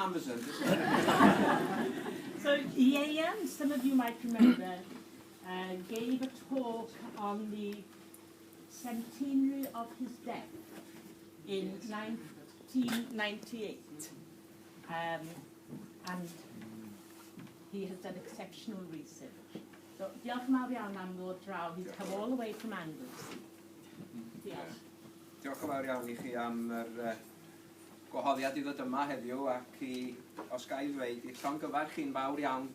Amazon. Just So Ieuan, some of you might remember, gave a talk on the centenary of his death in 1998. And he has done exceptional research. So diolch yn fawr iawn am ddod draw. He's come all the way from Anglesey. Diolch. Diolch yn fawr iawn i chi am yr gwahoddiad i ddod yma heddiw ac i, os ga i ddweud, i llongyfarch chi'n fawr iawn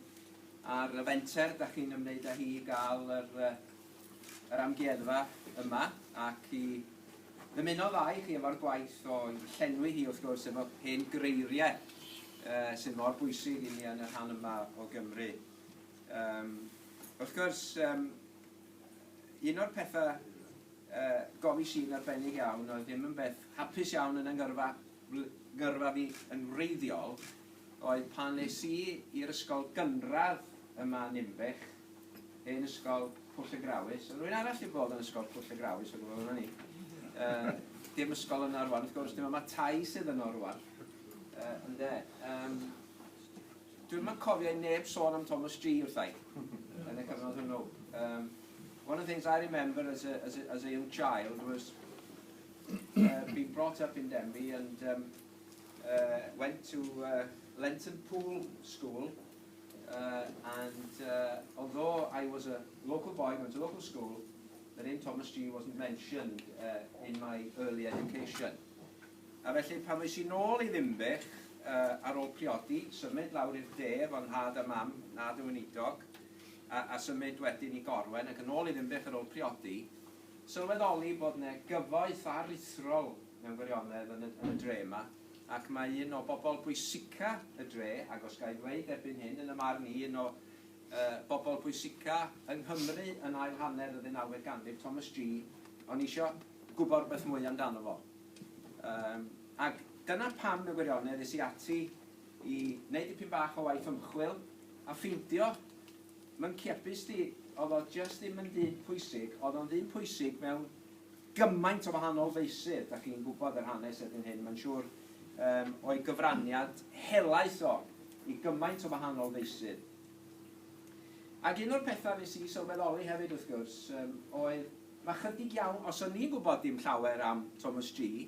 ar y fenter da chi'n ymwneud â hi i gael yr amgueddfa yma ac i ddymuno dda i chi efo'r gwaith o llenwi hi wrth gwrs efo hen greiriau sydd mor bwysig i ni yn y rhan yma o Gymru. Wrth gwrs, un o'r pethau gofis i'n arbennig iawn oedd ddim yn beth hapus iawn yn 'y ngyrfa fi yn wreiddiol oedd pan es i i'r ysgol gynradd yma yn Ninbych, hen ysgol Pwll y Grawys. Oedd rhywun arall wedi bod yn ysgol Pwll y Grawys o gwbl yna ni. Dim ysgol yna rwan, wrth gwrs, dim ond mae tai sydd yno rwan. Ynde. Dwi'm yn cofio i neb sôn am Thomas Gee wrtha i yn y cyfnod hwnnw. One of the things I remember as a young child was being brought up in Denbigh and went to Lenton Pool School, and although I was a local boy going to local school, the name Thomas Gee wasn't mentioned in my early education. A felly pan es i nôl i Ddinbych ar ôl priodi, symud lawr i'r de efo nhad a mam, nhad yn weinidog, a symud wedyn i Gorwen ac yn ôl i Ddinbych ar ôl priodi, sylweddoli bod 'na gyfoeth aruthrol mewn gwirionedd yn y dre yma, ac mae un o bobl bwysica y dre, ac os ga i ddweud erbyn hyn, yn y marn i, un o bobl bwysica yng Nghymru yn ail hanner y ddeunawfed ganrif, Thomas Gee, o'n i isio gwybod rhywbeth mwy amdano fo. Ac dyna pam mewn gwirionedd es i ati i wneud dipyn bach o waith ymchwil a ffeindio mynciebus di, oedd o jyst ddim yn ddyn pwysig, oedd o'n ddyn pwysig mewn gymaint o wahanol feysydd, da chi'n gwybod yr hanes erbyn hyn, mae'n siŵr, o'i gyfraniad helaeth o i gymaint o wahanol feysydd. Ac un o'r pethau nes i sylweddoli hefyd wrth gwrs, oedd mae chydig iawn, os o'n i'n gwybod dim llawer am Thomas Gee,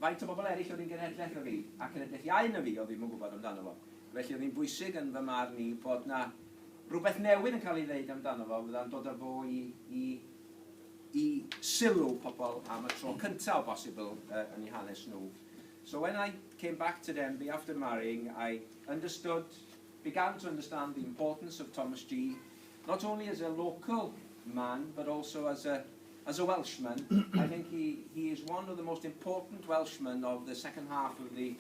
faint o bobl eraill oedd un genhedlaeth na fi, a cenhedlaeth iau na fi oedd ddim yn gwybod amdano fo. Felly oedd hi'n bwysig yn fy marn i bod 'na rhywbeth newydd yn cael ei ddeud amdano fo, fydda'n dod â fo i sylw pobl am y tro cyntaf o bosibl yn eu hanes nhw. So when I came back to Denbigh after marrying, I understood, began to understand the importance of Thomas Gee, not only as a local man, but also as a Welshman. I think he is one of the most important Welshmen of the second half of the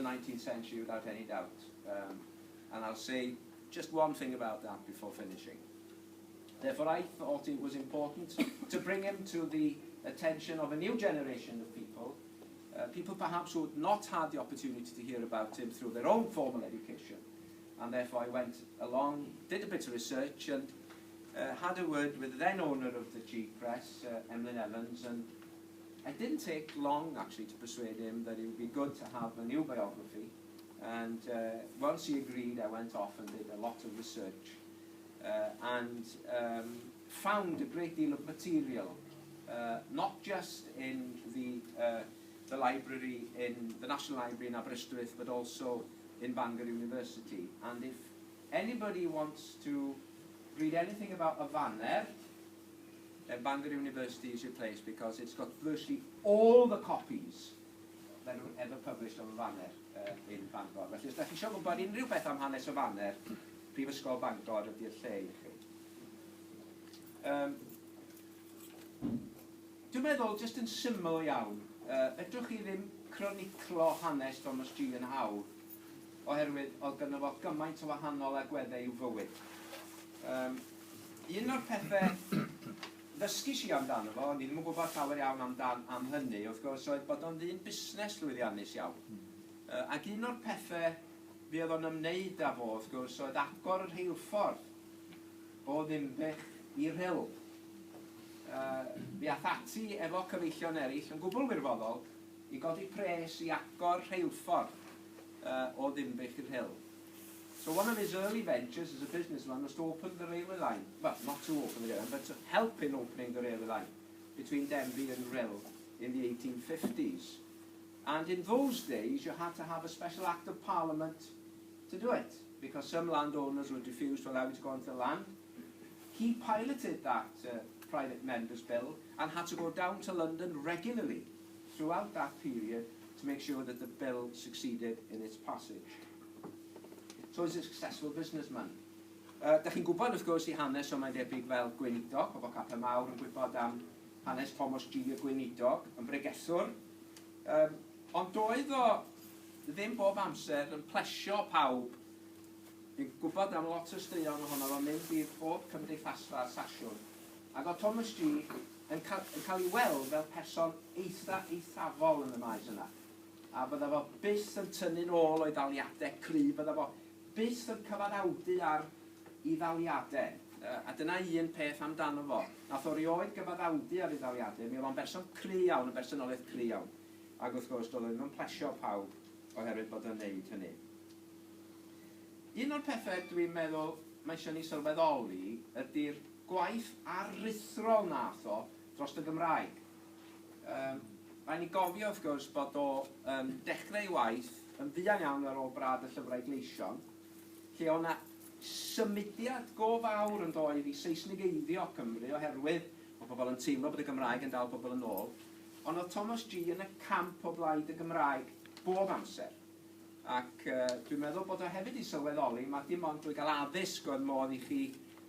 19th century, without any doubt. And I'll say just one thing about that before finishing. Therefore, I thought it was important to bring him to the attention of a new generation of people, people perhaps who had not had the opportunity to hear about him through their own formal education. And therefore I went along, did a bit of research and had a word with the then owner of the Gee Press, Emlyn Evans, and it didn't take long actually to persuade him that it would be good to have a new biography. And once he agreed, I went off and did a lot of research and found a great deal of material, not just in the library, in the National Library in Aberystwyth, but also in Bangor University. And if anybody wants to read anything about y Faner, then Bangor University is your place because it's got virtually all the copies that were ever published on y Faner in Bangor. Felly, os da chi eisiau gwybod unrhyw beth am hanes y Faner, Prifysgol Bangor ydy'r lle i chi. Dwi'n meddwl, jyst yn syml iawn, fedrwch chi ddim croniclo hanes Thomas Gee yn hawdd, oherwydd oedd gynno fo gymaint o wahanol agweddau i'w fywyd. Un o'r pethau ddysgis i amdano fo, o'n i ddim yn gwybod llawer iawn am hynny, wrth gwrs, oedd bod o'n ddyn busnes llwyddiannus iawn. Ac un o'r pethau fuodd o'n ymwneud â fo, wrth gwrs, oedd agor y rheilffordd o Ddinbych i Rhyl. Mi ath ati efo cyfeillion eraill yn gwbl wirfoddol i godi pres i agor rheilffordd. o Ddinbych i'r Rhyl. So one of his early ventures as a businessman was to open the railway line. Well, not to open the railway line, but to help in opening the railway line between Denbigh and Rhyl in the 1850s. And in those days, you had to have a special act of parliament to do it, because some landowners would refuse to allow you to go onto the land. He piloted that private member's bill and had to go down to London regularly throughout that period to make sure that the bill succeeded in its passage. So he's a successful businessman. Da chi'n gwybod wrth gwrs ei hanes o mae'n debyg fel gweinidog, pobl Capel Mawr yn gwybod am hanes Thomas Gee y gweinidog, yn bregethwr. Ond doedd o ddim bob amser yn plesio pawb. Fi'n gwybod am lot o straeon ohono fo'n mynd i'r bob cymdeithasfa a sasiwn. Ac oedd Thomas Gee yn cael ei weld fel person eitha eithafol yn y maes yna. A bydda fo byth yn tynnu'n ôl o'i ddaliadau cry, bydda fo byth yn cyfaddawdu ar ei ddaliadau. A dyna un peth amdano fo. Nath o rioed gyfaddawdu ar ei ddaliadau, mi oedd o'n berson cry iawn, yn bersonoliaeth cry iawn. Ac wrth gwrs, doedd o ddim yn plesio pawb oherwydd bod o'n neud hynny. Un o'r pethau dwi'n meddwl mae eisiau ni sylweddoli ydy'r gwaith aruthrol nath o dros y Gymraeg. Rhaid ni gofio wrth gwrs bod o dechrau ei waith yn fuan iawn ar ôl Brad y Llyfrau Gleision, lle o'na symudiad go fawr yn dod i Seisnigeiddio Cymru oherwydd bod pobl yn teimlo bod y Gymraeg yn dal pobl yn ôl. Ond oedd Thomas Gee yn y camp o blaid y Gymraeg bob amser. Ac dwi'n meddwl bod o hefyd i sylweddoli, mae dim ond drwy gael addysg oedd modd i chi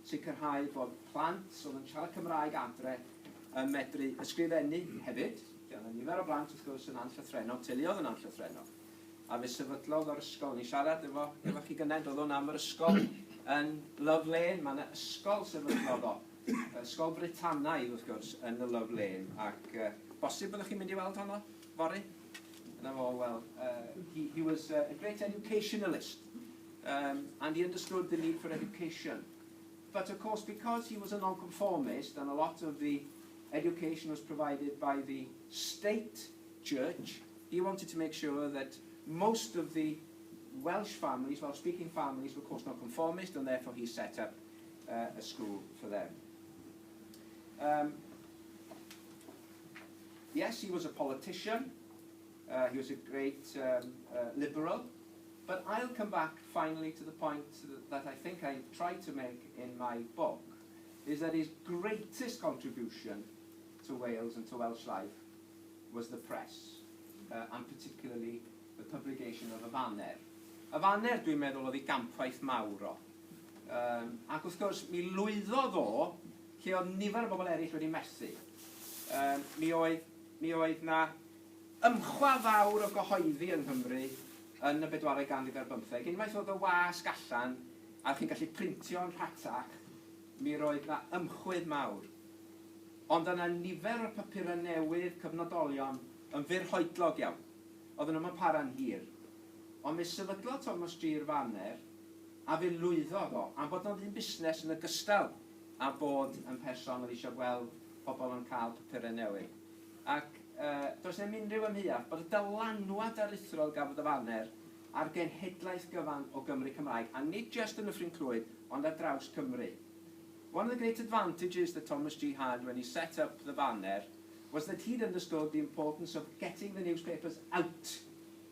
sicrhau bod plant oedd yn siarad Cymraeg adre yn medru ysgrifennu hefyd. Oedd yna nifer o blant wrth gwrs yn anllythrennog, teuluoedd yn anllythrennog. A fe sefydlodd o'r ysgol, ni siarad efo chi gynnau, doedd o'n am yr ysgol yn Love Lane, mae yna ysgol sefydlodd o. Ysgol Britanaidd wrth gwrs yn y Love Lane, ac bosib byddwch chi'n mynd i weld honno fory? Yna fo, well, he was a great educationalist, and he understood the need for education. But of course, because he was a nonconformist, and a lot of the education was provided by the state church, he wanted to make sure that most of the Welsh families, Welsh-speaking families, were of course nonconformist, and therefore he set up a school for them. Yes, he was a politician. He was a great liberal. But I'll come back finally to the point that I think I tried to make in my book, is that his greatest contribution to Wales and to Welsh life was the press, and particularly the publication of y Faner. Y Faner, dwi'n meddwl, oedd ei gampwaith mawr o. Ac wrth gwrs, mi lwyddodd o lle oedd nifer o bobl eraill wedi methu. Mi oedd na ymchwa fawr o gyhoeddi yng Nghymru yn y bedwaredd ganrif ar bymtheg. Unwaith oedd y wasg allan a chi'n gallu printio'n rhatach, mi roedd na ymchwydd mawr. Ond yna nifer o'r papurau newydd, cyfnodolion, yn fyrhoedlog iawn. Oedden nhw'n para'n hir. Ond mi sefydlodd Thomas Gee'r Faner a fe lwyddodd o, am bod o'n ddyn busnes yn ogystal a bod yn person oedd eisiau gweld pobl yn cael papurau newydd. Ac does 'na'm unrhyw amheuaeth bod y dylanwad aruthrol gafodd y Faner ar genhedlaeth gyfan o Gymru Cymraeg, a nid just yn Nyffryn Clwyd, ond ar draws Cymru. One of the great advantages that Thomas Gee had when he set up the Faner was that he'd understood the importance of getting the newspapers out.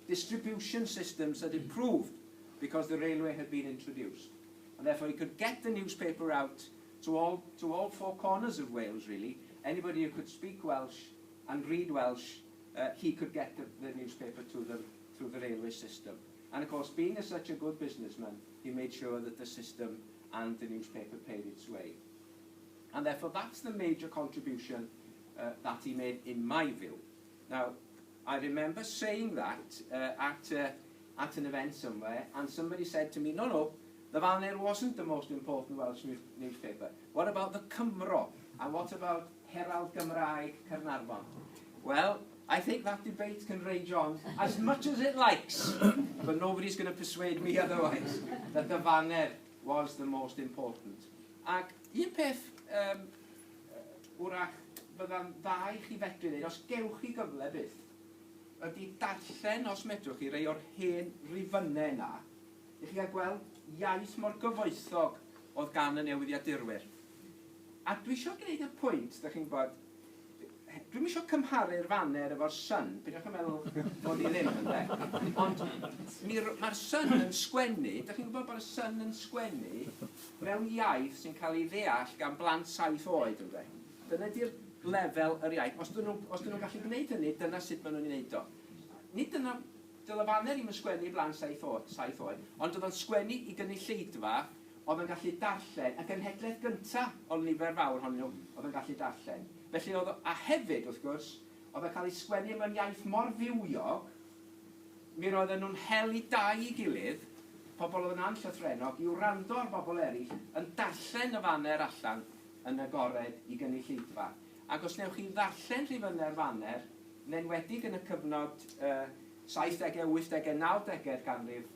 Distribution systems had improved because the railway had been introduced. And therefore he could get the newspaper out to all four corners of Wales, really. Anybody who could speak Welsh and read Welsh, he could get the newspaper to them through the railway system. And of course, being such a good businessman, he made sure that the system and the newspaper paid its way. And therefore, that's the major contribution that he made, in my view. Now, I remember saying that at an event somewhere, and somebody said to me, No, the Faner wasn't the most important Welsh newspaper. What about the Cymro? And what about Herald Gymraeg Caernarfon?" Well, I think that debate can rage on as much as it likes, but nobody's going to persuade me otherwise that the Faner was the most important. Ac un peth wrach fydda'n dda i chi fedru dweud, os gewch chi gyfle byth, ydy darllen, os medrwch chi, rei o'r hen rifynnau yna, i chi gael gweld iaith mor gyfoethog oedd gan y newyddiadurwyr. A dwi eisiau gwneud y pwynt, da chi'n gwybod, dwi'm eisiau cymharu'r faner efo'r Sun, peidiwch yn meddwl bod i ddim, ynde? Ond mae'r Sun yn sgwennu, da chi'n gwybod bod y Sun yn sgwennu mewn iaith sy'n cael ei ddeall gan blant 7 oed, ynde? Dyna di'r lefel yr iaith. Os dyn nhw'n gallu gwneud hynny, dyna sut maen nhw'n ei wneud o. Nid dyna, dyla faner ddim yn sgwennu i blant 7 oed, ond oedd o'n sgwennu i gynulleidfa oedd yn gallu darllen, y genhedlaeth gyntaf o nifer fawr ohonyn nhw oedd yn gallu darllen. Felly oedd, a hefyd wrth gwrs, oedd yn cael ei sgwennu mewn iaith mor fywiog, mi roedden nhw'n hel i dau i gilydd, pobl oedd yn anllythrennog, i wrando ar bobl eraill yn darllen y faner allan yn agored i gynulleidfa. Ac os newch chi ddarllen rhifynnau'r faner, yn enwedig yn y cyfnod 70au, 80au, 90au'r ganrif,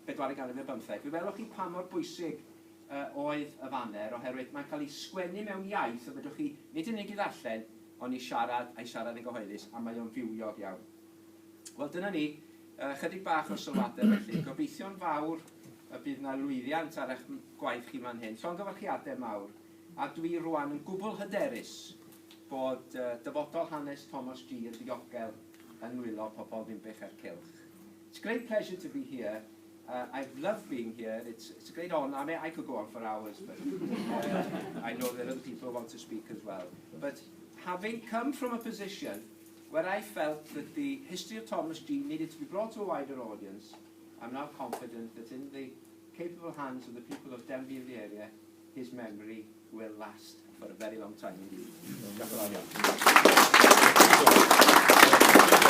bedwaredd ganrif ar bymtheg, fe welwch chi pa mor bwysig oedd y faner, oherwydd mae'n cael ei sgwennu mewn iaith y fedrwch chi nid yn unig i ddarllen, ond i siarad, a'i siarad yn gyhoeddus, a mae o'n fywiog iawn. Wel, dyna ni, chydig bach o sylwadau felly. Gobeithio'n fawr y bydd yna lwyddiant ar eich gwaith chi fan hyn. Llongyfarchiadau mawr, a dwi rwan yn gwbl hyderus bod dyfodol hanes Thomas Gee yn ddiogel yn nwylo pobl Ddinbych a'r Cylch. It's a great pleasure to be here. I've loved being here. It's a great honour. I mean, I could go on for hours, but I know that other people want to speak as well. But having come from a position where I felt that the history of Thomas Gee needed to be brought to a wider audience, I'm now confident that in the capable hands of the people of Denbigh and the area, his memory will last for a very long time indeed. Diolch yn fawr iawn.